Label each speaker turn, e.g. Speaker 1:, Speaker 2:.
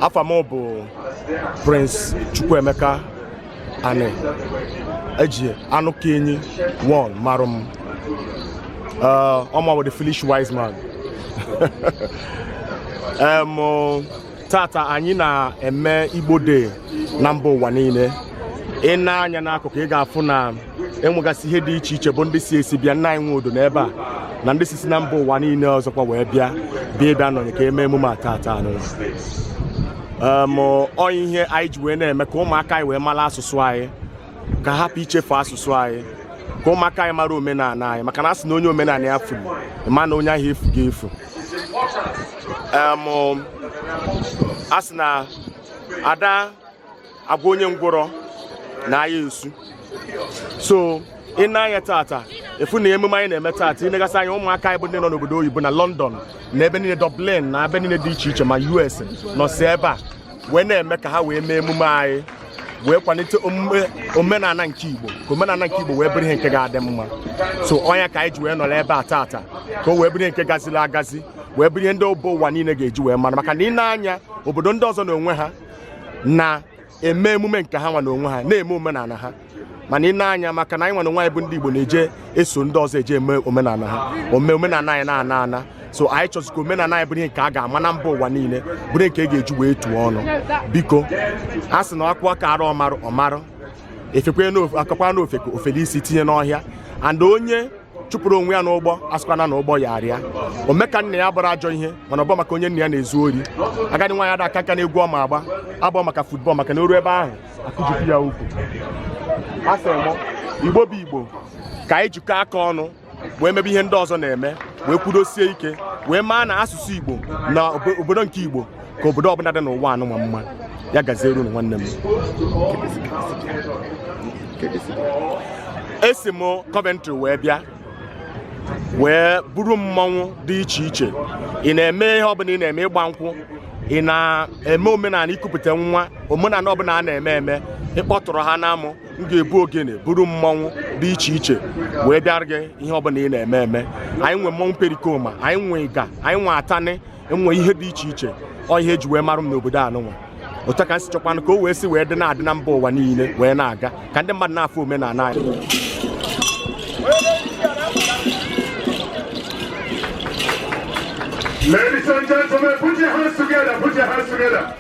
Speaker 1: Afa m bụ Prince Chukwuemeka Ani, eji Anụkenyi 1 marụ m. Ọ mụ bụ the foolish wise man. Tata anyị na-eme Igbo Day na mba ụwa niile. Ị na-anya n'akụkụ, ị ga-afụ na enwegasị ihe dị iche iche bụ ndị si esi bịa. Nna anyị nwe odo n'ebe a na ndị si na mba ụwa niile ọzọkwa wee bịa bịa bịa nọnye ka eme emume a tata anụ. Ọ ihe anyị ji wee na-eme ka ụmụaka anyị wee mara asụsụ anyị, ka hapụ ichefu asụsụ anyị, ka ụmụaka anyị mara omenala anyị, maka na a sị na onye omenala ya furu, ma na onye ahụ efu ga-efu. A sị na ada agwa onye ngwụrọ na aya esu. So ị na-anya tata efu na emume anyị na-eme tata, ịnegasị anya ụmụaka anyị bụ ndị nọ n'obodo oyibo, na London na ebe niile, Dublin na ebe niile dị iche iche, ma US, nọsi ebe a wee na-eme ka ha wee mee emume anyị, wee kwalite omenala nke Igbo, ka omenala nke Igbo wee bụrụ ihe nke ga-adị mma. So ọnya ka anyị ji wee nọrọ ebe a tata, ka o wee bụrụ ihe nke gaziri agazi, wee bụrụ ihe ndị mba ụwa niile ga-eji wee mara, maka na ị na-anya obodo ndị ọzọ na onwe ha na-eme emume nke ha nwa na onwe ha na-eme omenala ha. Mana ị na-anya, maka na anyị nwa na onwe anyị bụ ndị Igbo na-eje eso ndị ọzọ eje eme omenala ha, ome omenala anyị na-ana ana. So anyị chọzi ka omenala anyị bụrụ ihe nke a ga-ama na mba ụwa niile, bụrụ nke a ga-eji wee tụọ ọnụ. Biko, a sị na akwụ aka ara ọmarụ ọmarụ efekwe akakwa n'ofe ka ofele isi tinye n'ọhịa. And onye chụpụrụ onwe ya n'ụgbọ, asịkwana na ụgbọ ya arịa. Omeka nna ya gbara ajọ ihe, mana ọ bụ maka onye nna ya na-ezu ori. Agadi nwaanyị ada aka nka na-egwu ọma agba agbọ maka football, maka na oru ebe ahụ akụjikwu ya ukwu. A sị m, Igbo bụ Igbo, ka anyị jikọọ aka ọnụ wee mebe ihe ndị ọzọ na-eme, wee kwudosie ike, wee maa na asụsụ Igbo na obodo nke Igbo ka obodo ọbụla dị n'ụwa anụnwa mma. Ya gaziere unu, nwanne m. Esi m Coventry wee bịa, wee buru mmọnwụ dị iche iche. Ị na-eme ihe ọbụla ị na-eme, ịgba nkwụ, ị na-eme omenala ikupụta nwa, omenala ọbụla a na-eme eme, ịkpọtụrụ ha n'amụ, m ga-ebu ogene, buru mmọnwụ dị iche iche wee bịara gị ihe ọbụla ị na-eme eme. Anyị nwe mmọnwụ perikoma, anyị nwe ịga, anyị nwe atanị, enwe ihe dị iche iche. Ọ ihe eji wee marụ m n'obodo anụnwa. Otu ka m si chọkwanụ ka o wee si wee dị na-adị na mba ụwa niile, wee na-aga ka ndị mmadụ na-afụ omenala anyị.
Speaker 2: Ladies and gentlemen, put your hands together, put your hands together.